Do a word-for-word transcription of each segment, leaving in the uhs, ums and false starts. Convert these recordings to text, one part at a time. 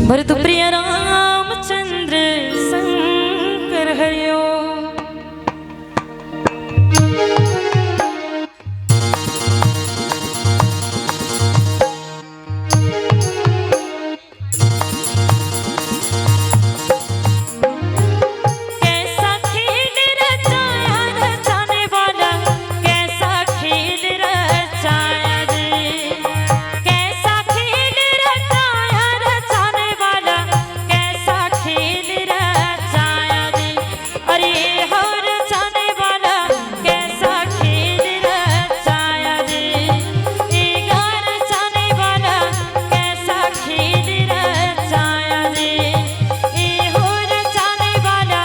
भरतप्रिय रामचंद्र शंकर हरिओ। कैसा खेल रचाया रचाने वाला, कैसा खेल रचाया रे, कैसा खेल रचाया रचाने वाला, कैसा खेल रचाया रे। अरे हो रचाने वाला, कैसा खेल रचाया रे। ए गा रचाने वाला, कैसा खेल रचाया रे। ए हो रचाने वाला,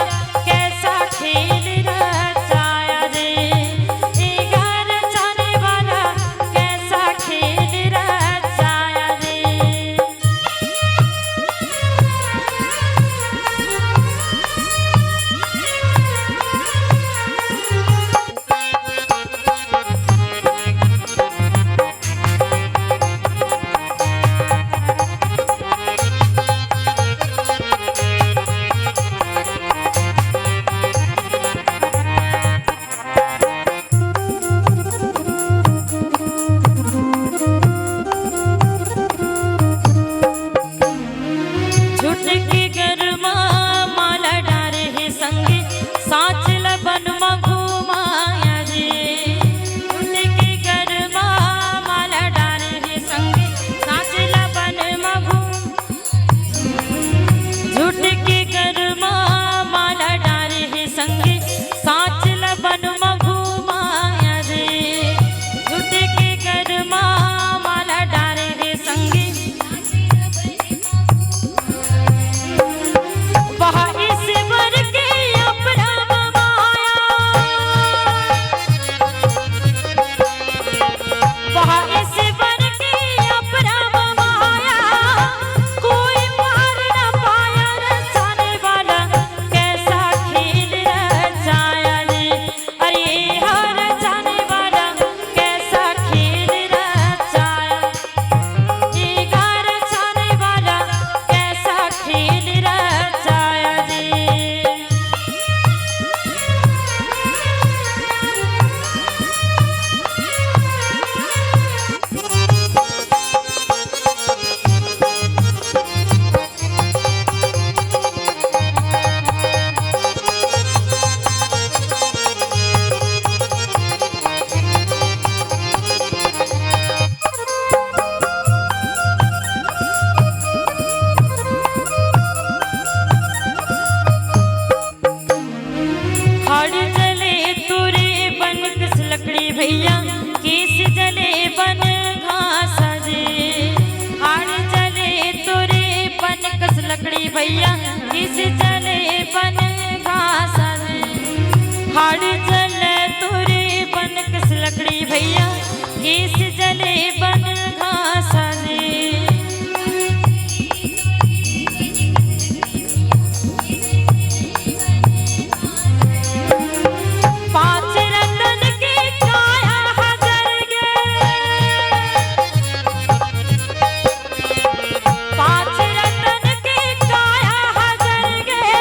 कैसा खेल रचाया रे। ए गा रचाने वाला, कैसा खेल रचाया रे। झूठ के गरमा माला डारे हे संगी, साँच ल बन म घुमाया रे। झूठ के गरमा माला डारे हे संगी, साँच ल बन म घुम-, झूठ के गरमा माला डारे हे संगी, साँच ल बन म घुमाया रे। झूठ के गरमा माला डारे हे संगी, वह ईश्वर के अपरम माया, वह ईश्वर के अपरम माया, कोई पार न पाया रचाने वाला, कैसा खेल रचाया रे। अरे हो रचाने वाला, कैसा खेल रचाया। ए गा रचाने वाला, कैसा खेल रचाया रे। हाड़ जले तोरे बन कस लकड़ी भैया, केस जले बन घास रे। हाड़ जले तोरे बन कस लकड़ी भैया, केस जले बन घास रे। हाड़ जले तोरे बन कस लकड़ी भैया, केस जले बन घास रे। पाँच रतन के काया ह जर गे। पाँच रतन के काया ह जर गे।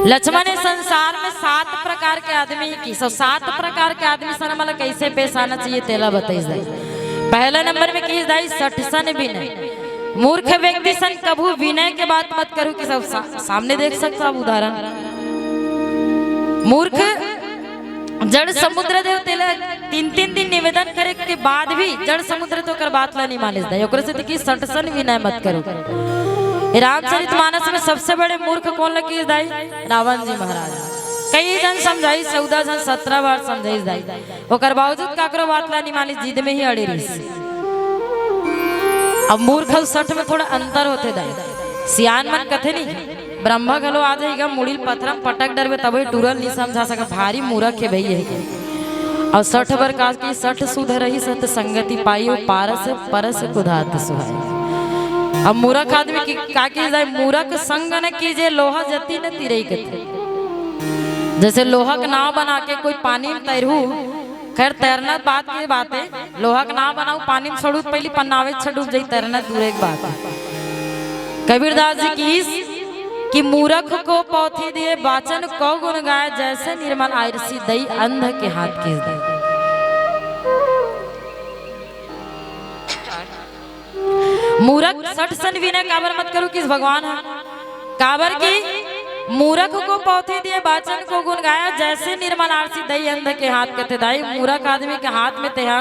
लक्ष्मण, ए संसार में सात प्रकार के आदमी हे किस, अउ सात प्रकार के आदमी सन हमला कैसे पेश आना चाहिए, तेला बताइस दाई। पहला नंबर में किस दाई, सठसन विनय। मूर्ख व्यक्ति सन कभू विनय के बात मत करू किस, अउ सा-, सामने देख सकत हव उदाहरण। मूर्ख जड़ समुद्र देव तेला तीन तीन दिन निवेदन करे के बाद भी जड़ समुद्र तो ओकर बात ला नहीं मानिस दाई। ओकरे सेती किस सठसन विनय मत करू। ए रामचरित मानस में सबसे बड़े मूर्ख कोन ला किस दाई? रावण जी महाराज। कई झन समझाइस, चौदह झन, सत्रह बार समझाइस दाई, ओकर बावजूद काकरो बात ला नहीं मानिस, जिद में ही अड़े रहिस। अब मूर्ख अउ सठ में थोड़ा अंतर होथे दाई। सियान मन कथे नहीं, ब्रह्मा घलो आ जाही गा, मुड़ी ल पथरा म पटक डरबे तभो टूरा ल नहीं समझा सकय, भारी मूरख हे भई ए। अउ सठ बर का कि सठ सुध रही सत संगति पाई, अउ पारस परस कुधात सुहाई। अब मूरख आदमी की का किस दाई, मूरख संग न कीजे लोहा जति न तिरई कथे। जैसे लोहा के नाव बना के कोई पानी में तैरहू, खैर तैरना बाद के बात हे, लोहा के नाव बनाऊ, पानी में छोड़ू त पहिली पन्नावे छा डूब जाई, तैरना दूरे के बात हे। कबीरदास जी किस कि मूरख को पौथी दिए बाचन को गुण गाय, जैसे निर्मल आरसी दई अंध के हाथ किस दाई। मूरख सठसन विनय काबर मत करू किस भगवान ह, काबर कि मूरख को पौथी दिए बाचन को गुण गाय, जैसे निर्मल आरसी दई अंध के हाथ कथे दाई। मूरख आदमी के हाथ में तेहा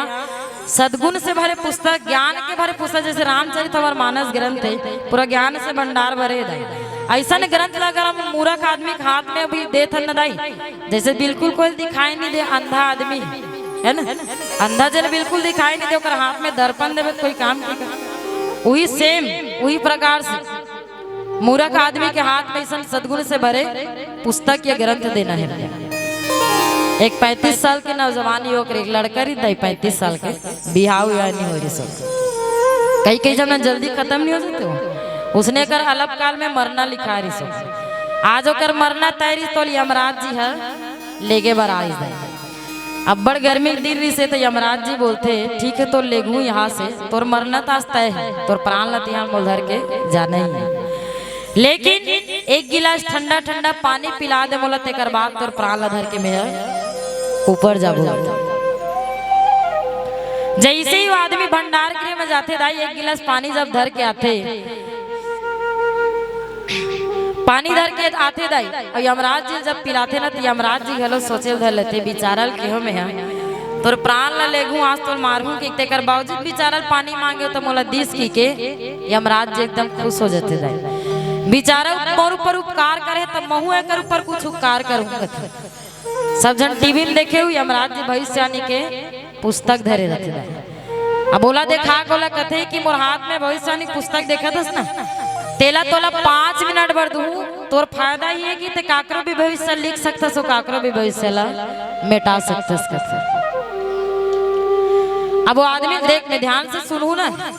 सदगुण से भरे पुस्तक, ज्ञान के भरे पुस्तक, जैसे रामचरित हमर मानस ग्रंथ हे, पूरा ज्ञान से भंडार भरे हे दाई। अइसन ग्रंथ ला अगर हम मूरख आदमी के हाथ में अभी देथन न दाई, जैसे बिल्कुल कोई दिखाई नहीं दे, अंधा आदमी हे ना, अंधा जन बिल्कुल दिखाई नहीं दे, ओकर हाथ में दर्पण देबे त कोई काम की कर? उही same, उही प्रकार से मूरख आदमी के हाथ में अइसन सदगुण से भरे पुस्तक या ग्रंथ देना हे। एक पैंतीस साल के नौजवान युवक रहे, एक लड़का रही दाई पैंतीस साल के, बिहाव या नहीं हो रही सब। कई कई जब ना जल्दी खतम नहीं हो जाते हो, उसने कर अल्पकाल में मरना लिखा रही सब। आज ओकर मरना तय रही तो यमराज जी ह लेगे बर आइस दाई। अब्बड़ गर्मी के दिन रहिसे त यमराज जी बोलथे, "ठीक हे, तोर लेगहूं यहां से, तोर मरना त आज तय हे, तोर प्राण ल तिहां मोल धर के जाना ही हे। लेकिन एक गिलास ठंडा ठंडा पानी पिला दे मोला, तेकर बाद तोर प्राण ल धर के मैं ऊपर जाबो।" जैसे ही वो आदमी भंडार गृह में जाथे दाई, एक गिलास पानी जब धर के आथे, पानी धर के आथे दाई, अउ यमराज जी जब पिलाथे ना, त यमराज जी घलो सोचे ल धर लेथे, "बिचारा ल केहो में हा, तोर प्राण ल लेगहूं, आज तोर मारहूं," कि तेकर बावजूद बिचारा ल पानी मांगे त मोला दिस कि के यमराज जी एकदम खुश हो जाथे दाई। बिचारा मोर ऊपर उपकार करे, त महू एकर ऊपर कुछ उपकार करूं कथे। सब झन टीवी में देखे हू, यमराज जी भविष्यवाणी के पुस्तक धरे रथे। अब ओला देखा के ओला कथे कि मोर हाथ में भविष्यवाणी पुस्तक देखत हस ना, तेला तोला पांच मिनट बर दूं, तोर फायदा ही हे कि ते काकरो भी भविष्य लिख सकथस, अउ काकरो भी भविष्य ला मेटा सकथस, कथे। अब वो आदमी देख, मैं ध्यान से सुनहू ना,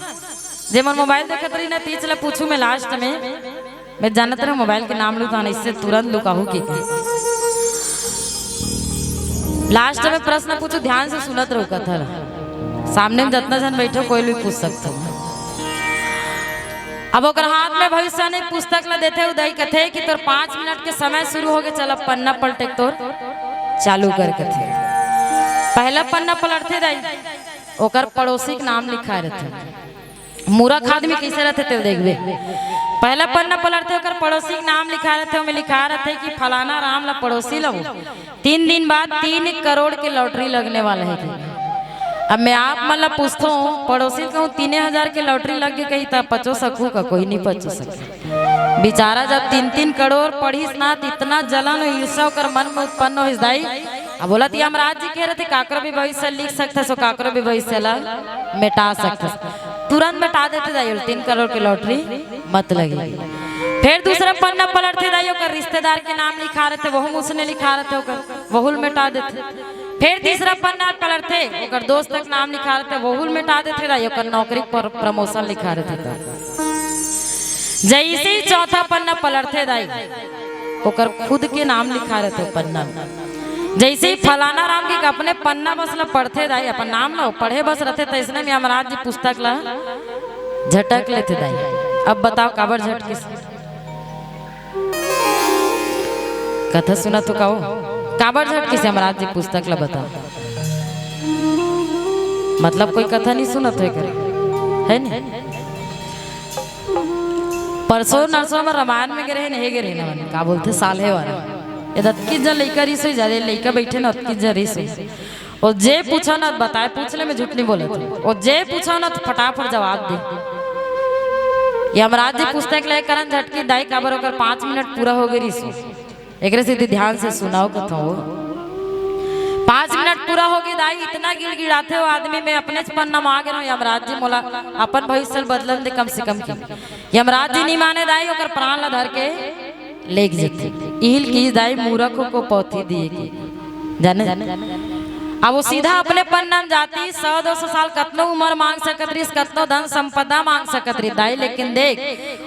जे मन मोबाइल देखत रही ना, तीच ला पूछू मैं लास्ट में, मैं जानत रहे मोबाइल के नाम लुकाना, इससे तुरंत लुकाहू के। लास्ट में प्रश्न पूछू, ध्यान से सुनत रहो कथा ला। सामने में जतना झन बैठे, कोई भी पूछ सकत हो। अब ओकर हाथ में भविष्यवाणी पुस्तक ला देथे, वो दाई कथे कि तोर पांच मिनट के समय शुरू हो गे, चल अब पन्ना पलटे के तोर चालू कर, कथे। पहला पन्ना पलटथे दाई, ओकर पड़ोसी के नाम लिखा रहथे। मूरख आदमी कैसे रहथे तेल देखबे। पहला पन्ना पलटथे, ओकर पड़ोसी के नाम लिखा रहथे, ओमे लिखा रहथे कि फलाना राम ला पड़ोसी ला, तीन दिन बाद तीन करोड़ के लॉटरी लगने वाला हे कि। अब मैं आप मन ला पूछथों, पड़ोसी ल कहूं तीने हजार के लॉटरी लग गे कही, त पचो सकहू का? कोई नहीं पचो सके। बिचारा जब तीन तीन करोड़ पढ़िस ना, त इतना जलन अउ ईर्ष्या ओकर मन में उत्पन्न होइस दाई। अब बोलत यमराज जी कहे रहथे, काकरो भी भविष्य लिख सकथस, अउ काकरो भी भविष्य ला मेटा सकथस। तुरंत मेटा देथे दाई, तीन करोड़ के लॉटरी मत लगे। फिर दूसरा पन्ना पलटथे दाई, ओकर रिश्तेदार के नाम लिखा रहथे, वहू में उसने लिखा रहथे, ओकर वहू ल मेटा देथे। फिर तीसरा पन्ना पलटथे, ओकर दोस्त के नाम लिखा रहथे, वहू ल मेटा देथे दाई, ओकर नौकरी पर प्रमोशन लिखा रहथे। त जैसे ही चौथा पन्ना पलटथे दाई, ओकर खुद के नाम लिखा रहथे पन्ना में। जैसे ही फलाना राम के अपने पन्ना बस ल पढ़थे दाई, अपन नाम ल पढ़े बस रहथे, त इसने में यमराज जी पुस्तक ल झटक लेथे दाई। अब बताओ काबर झटकिस? कथा सुनत हो का हो? काबर झटकिस यमराज जी पुस्तक ला बता? मतलब कोई कथा नहीं सुनत हो एकर, है नी? परसों नरसों में रामायण में गे रहे, नहीं गे रहे ना, का बोलथे, साल्हेवारा। ये अतकी जन लइका रिहिस होही, जादे लइका बइठे ना, अतकी जन रिहिस होही। अउ जे पूछव ना, बताए, पूछ ले, मैं झूठ नहीं बोलत हँव। अउ जे पूछव ना, त फटाफट जवाब दे। यमराज जी पूछथे के लइक करन झटकिस दाई, काबर ओकर पाँच मिनट पूरा हो गे रिहिस। एकरे सेती ध्यान से सुनव कथँव। पाँच मिनट पूरा हो गे दाई, अतना गिड़गिड़ाथे ओ आदमी, मैं अपनेच पन्ना म आ गे रहेंव, यमराज जी मोला अपन भविष्य ल बदलन दे कम से कम के। यमराज जी नी माने दाई, ओकर प्राण ला धर के लेग जथे। इही ल किहिस दाई, मूरख को पौथी दिए के। जाने? अब ओ सीधा अपने पन्ना म जातिस, सौ दो सौ साल कतनो उमर मांग सकत रिहिस, कतनो धन संपदा मांग सकत रिहिस दाई, लेकिन देख,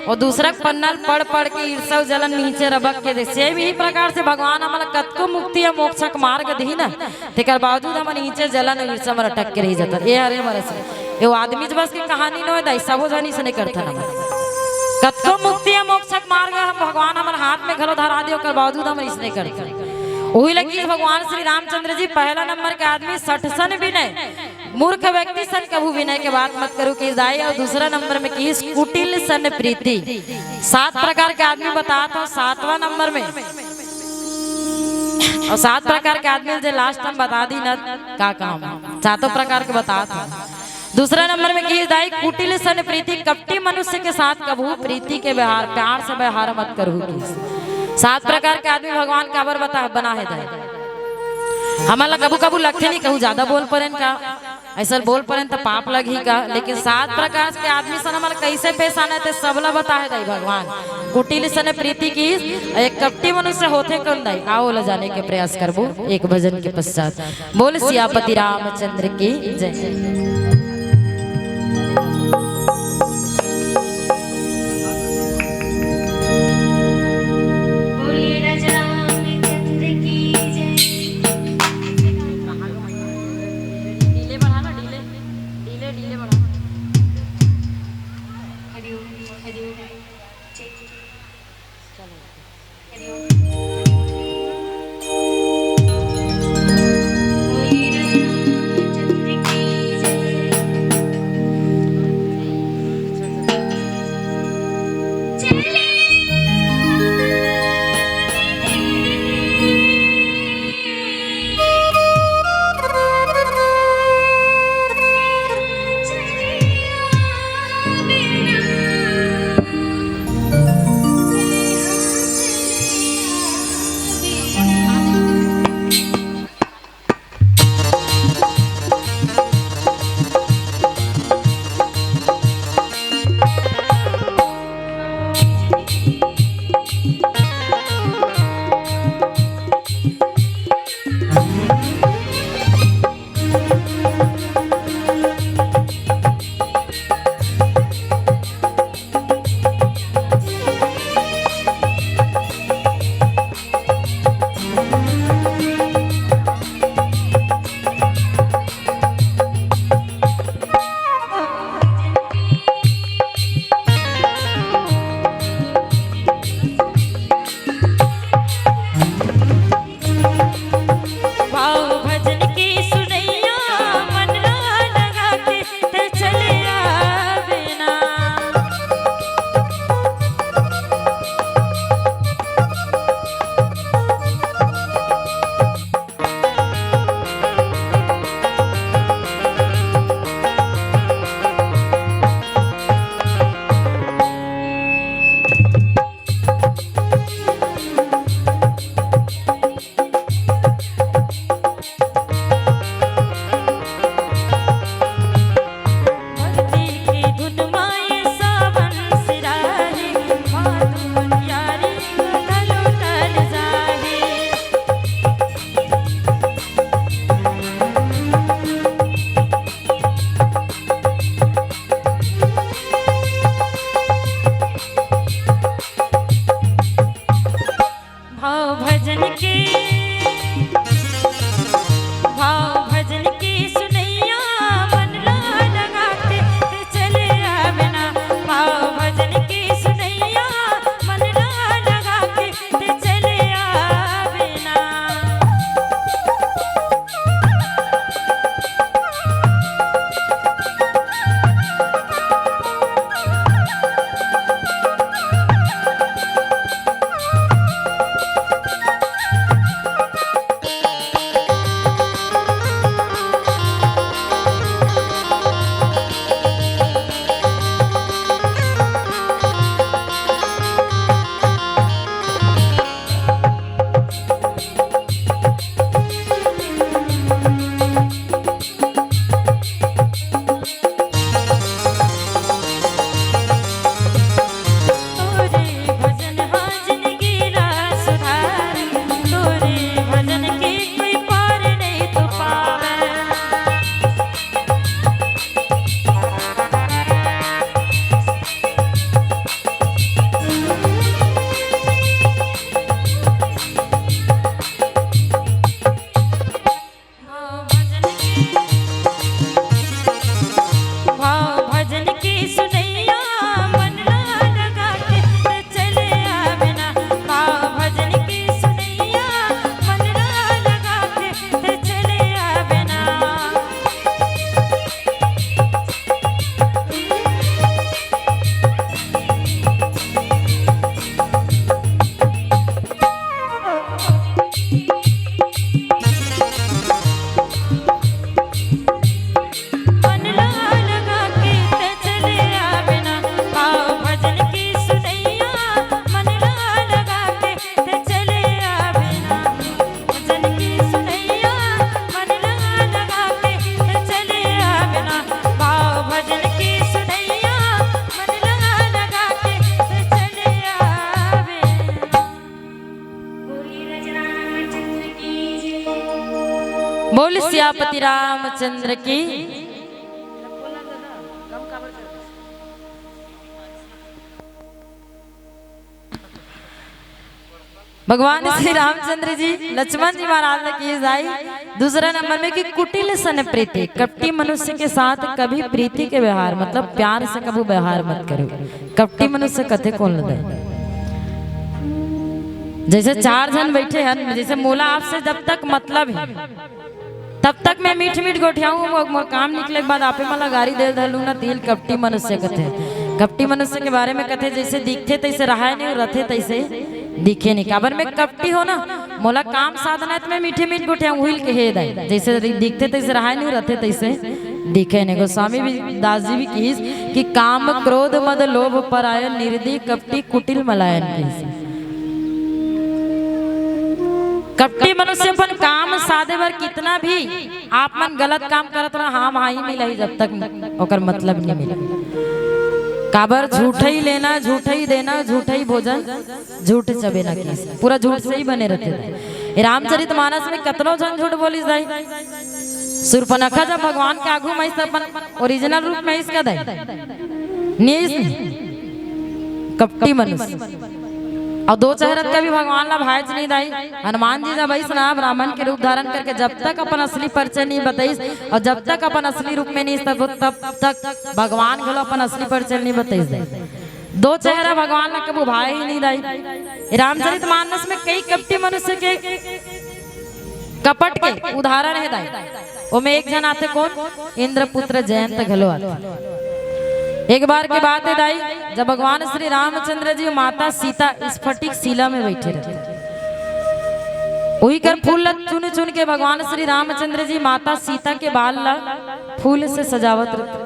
ओ दूसरा के पन्ना ल पढ़ पढ़ के ईर्ष्या अउ जलन म नीचे रबक के देख। सेम इही प्रकार से भगवान हमन ला कतको मुक्ति या मोक्ष के मार्ग दिही ना, तेकर बावजूद हमन नीचे जलन अउ ईर्ष्या म अटक के रहि जाथन। ए हरे हमर से, ए ओ आदमी च बस के कहानी नोहे दाई, सबो झन अइसने करथन हमन। कतको मुक्ति या मोक्ष के मार्ग हम भगवान हमर हाथ में घलो धरा दे, ओकर बावजूद हमन अइसने करथन। उही लगी भगवान श्री रामचंद्र जी पहला नंबर के आदमी सठ सन विनय, मूर्ख व्यक्ति सन कभू विनय के बात मत करू किहिस दाई। अउ दूसरा नंबर में किहिस कुटिल सन प्रीति। सात प्रकार के आदमी बतात हँव, सातवां नंबर में, अउ सात प्रकार के आदमी जे last में बता दिस ना, का काम, सातों प्रकार के बतात हँव। दूसरा नंबर में किहिस दाई कुटिल सन प्रीति, कपटी मनुष्य के साथ कभू प्रीति के व्यवहार, प्यार से व्यवहार मत करहू किहिस। सात प्रकार के आदमी भगवान काबर बता, बना हे दाई? हमन ला कभू कभू लगथे नहीं, कहूँ ज्यादा बोल परेन का, अइसन बोल परेन त पाप लगही का, लेकिन सात प्रकार के आदमी सन हमन ला कइसे पेश आना हे, ते सबला बता हे दाई भगवान। कुटिल सन प्रीति किहिस, एक कपटी मनुष्य होथे कोन दाई? आओ ओला जाने के प्रयास करबो एक भजन के पश्चात। बोल सियापति रामचंद्र की जय। बोलिए राजा रामचंद्र की जय। डीले बढ़ा ना, डीले, डीले, डीले बढ़ा। हरिओम, हरिओम। बोल सियापति रामचंद्र की। भगवान श्री रामचंद्र जी लक्ष्मण जी महाराज ने की जाई। दूसरा नंबर में कि कुटिल सन प्रीति, कपटी मनुष्य के साथ कभी प्रीति के व्यवहार, मतलब प्यार से कभी व्यवहार मत करो। कपटी मनुष्य कथे कौन लदे? जैसे चार झन बैठे हैं, जैसे मोला आपसे जब तक मतलब है, तब तक मैं मीठ मीठ गोठियाऊं, वो मोर काम निकले के बाद आपे मन ला गारी दे धलू ना, तिल कपटी मनुष्य कथे। कपटी मनुष्य के बारे में कथे, जैसे दिखथे तैसे रहाय नहीं, रथे तैसे दिखे नहीं। काबर मैं कपटी हो ना, मोला काम साधना है तो मैं मीठे मीठ गोठियाऊं, हुइल के हे दाई। जैसे दिखथे तैसे रहाय नहीं, रथे तैसे दिखे नहीं। गोस्वामी भी, दास जी भी किहिस कि काम क्रोध मद लोभ परायन, निर्दयी कपटी कुटिल मलायन किहिस। कपटी मनुष्य अपन काम साधे बर कितना भी आप मन गलत काम करत रहो, हाँ, हाँ ही मिलही, जब तक ओकर मतलब नहीं मिले। काबर झूठई लेना, झूठई देना, झूठई भोजन, झूठ चबेना किहिस। पूरा झूठ से ही बने रहते थे। ये रामचरित मानस में कतनो झन झूठ बोलिस दाई। सूर्पनखा जब भगवान के आगू में आइस, अपन ओरिजिनल रूप में आइस का दाई? नहीं आइस नहीं। कपटी मनुष्य। और दो चेहरा के भी भगवान ला भायच नहीं दाई। हनुमान जी जब आइस ना, ब्राह्मण के रूप धारण करके, जब तक अपन असली परिचय नहीं बताइस और जब तक अपन असली रूप में नहीं, तब तब तक भगवान घलो अपन असली परिचय नहीं बताइस दाई। दो चेहरा भगवान ला कबू भाय ही नहीं दाई। रामचरित मानस में कई कपटी मनुष्य के कपट के उदाहरण है दाई। ओमे एक झन आथे कौन? इंद्रपुत्र जयंत घलो आथे। एक बार के बात है दाई, जब भगवान श्री रामचंद्र जी माता सीता स्फटिक शिला में बैठे रहते, वही कर फूल ला चुन चुन के भगवान श्री रामचंद्र जी माता सीता के बाल ला फूल से सजावत रहते।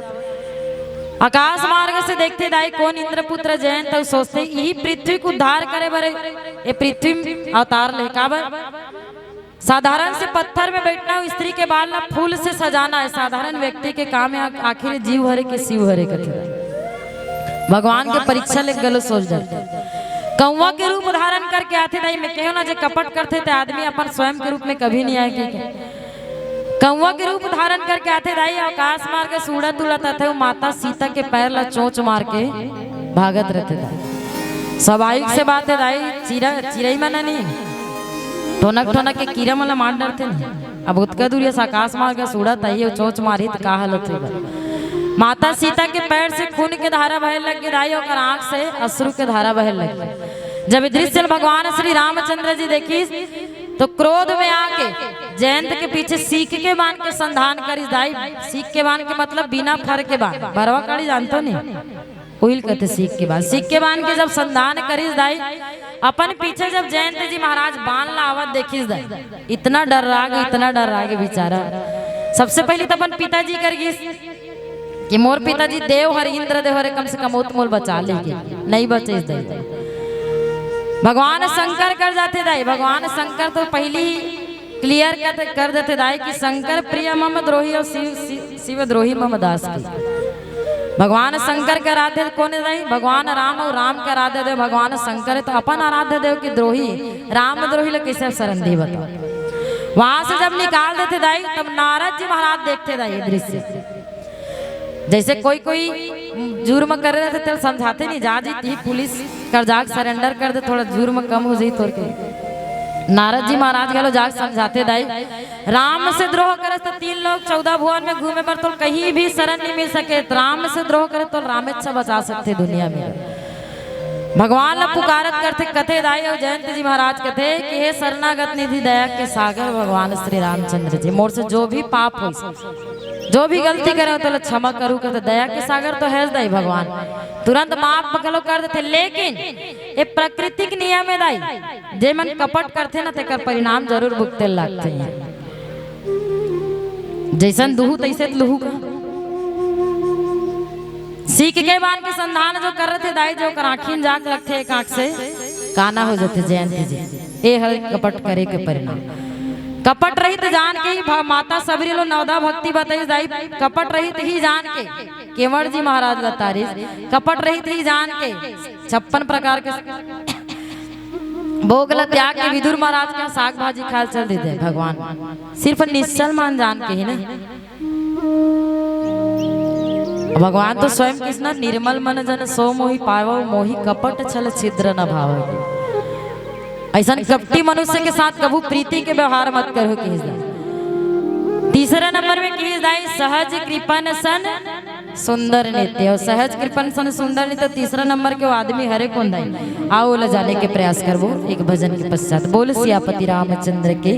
आकाश मार्ग से देखते दाई कौन? इंद्रपुत्र जयंत। अउ सोचते यही पृथ्वी को उद्धार करे बर ये पृथ्वी में अवतार ले। काबर? साधारण से पत्थर में बैठना, स्त्री के बाल ला फूल से सजाना है साधारण व्यक्ति के काम है। आखिर जीव हरे के शिव हरे कथे। भगवान के परीक्षा ले घलो सोच डरते। कौवा के रूप धारण करके आथे दाई, मैं कहो ना, जे कपट करथे ते आदमी अपन स्वयं के रूप में कभी नहीं आए के। कौवा के रूप धारण करके आथे दाई, आकाश मार्ग से उड़त उड़त आथे, वो माता सीता के पैर ला चोंच मार के भागत रहते दाई। स्वाभाविक से बात है दाई, चिरा चिरई मन नहीं, ठोनक ठोनक के कीरा मन ला मार डरथे नहीं। अब उतका दूरिया से आकाश मार्ग से उड़त आही, वो चोंच मारही त का हालत होगा? माता सीता के पैर से खून के धारा बहे लग गे दाई, ओकर आंख से अश्रु के धारा बहे लग गे। जब ये दृश्य ल भगवान श्री रामचंद्र जी देखिस तो क्रोध में आके जयंत के पीछे सीक के बान के संधान करिस दाई। सीक के बान के मतलब बिना फर के बान, भरवा काड़ी जानथो नहीं, उहिल कथे सीक के बान। सीक के बान के जब संधान करिस दाई, अपन पीछे जब जयंत जी महाराज बान ला आवत देखिस दाई, इतना डर्रा गे, इतना डर्रा गे बेचारा। सबसे पहले तो अपन पिताजी कर गिस कि मोर पिताजी देव हर, इंद्र देव हर, कम से कम ओत मोल बचा लेगे, नहीं बचे इस दाई। भगवान शंकर कर जाथे दाई, भगवान शंकर तो पहली क्लियर कर, कर देथे दाई कि शंकर प्रिय मम द्रोही और शिव, शिव, शिव द्रोही मम दास की। भगवान शंकर के आराध्य कौन है दाई? भगवान राम और राम के आराध्य देव भगवान शंकर है, तो अपन आराध्य देव के द्रोही, राम द्रोही ला कैसे शरण दी बताओ? वहां से जब निकाल देथे दाई, तब नारद जी महाराज देखथे दाई ये दृश्य। जैसे कोई कोई जुर्म करे रहिथे, तेला समझाथे नहीं, जा जी ती पुलिस कर जाके सरेंडर कर दे, थोड़ा जुर्म कम हो जाई तोर के। नारद जी महाराज घलो जाके समझाथे दाई, राम से द्रोह करस त तीन लोक चौदह भुवन में घूमे बर तोल कहीं भी शरण नहीं मिल सके। राम से द्रोह करे तो रामेच बचा सकथे दुनिया में। भगवान ला पुकारत करथे, कथे दाई और जयंत जी महाराज कथे कि हे शरणागत निधि दया के सागर भगवान श्री रामचंद्र जी, मोर से जो भी पाप होइस, जो भी गलती करे हो, तोला क्षमा करू, कथे दया के सागर तो है दाई भगवान, तुरंत माफ घलो कर देथे। लेकिन ये प्राकृतिक नियम है दाई, जे मन कपट करथे ना, तेकर परिणाम जरूर भुगते लागथे। जैसन दुहू तैसे लुहू का। सीक के बान के संधान जो कर रहे थे दाई, जो ओकर आँखी में जाग लगथे, एक आँख से काना हो जाथे जयंत जी। ए हर कपट करे के परिणाम। कपट रहित जान के ही भा-, माता सबरी लो नवदा भक्ति बताई दाई, कपट रहित ही जान के केवड़ जी महाराज ला तारिस, कपट रहित ही जान के छप्पन प्रकार के भोग ल त्याग के विदुर महाराज के साग भाजी खाए चल देते भगवान, सिर्फ निश्चल मन जान के ही ना। भगवान तो स्वयं किहिस ना, निर्मल मन जन सो मोहि पावो, मोहि कपट छल छिद्र न भावो। ऐसन कपटी मनुष्य के साथ कभू प्रीति के व्यवहार मत करो, किहिस ना। तीसरा नंबर में किहिस दाई, सहज कृपन सन सुंदर नित्य। और सहज कृपन सन सुंदर नित्य, तीसरा नंबर के वो आदमी हरे कोन दाई, आओ ओला जाने के प्रयास करबो एक भजन के पश्चात। बोल सियापति रामचंद्र के।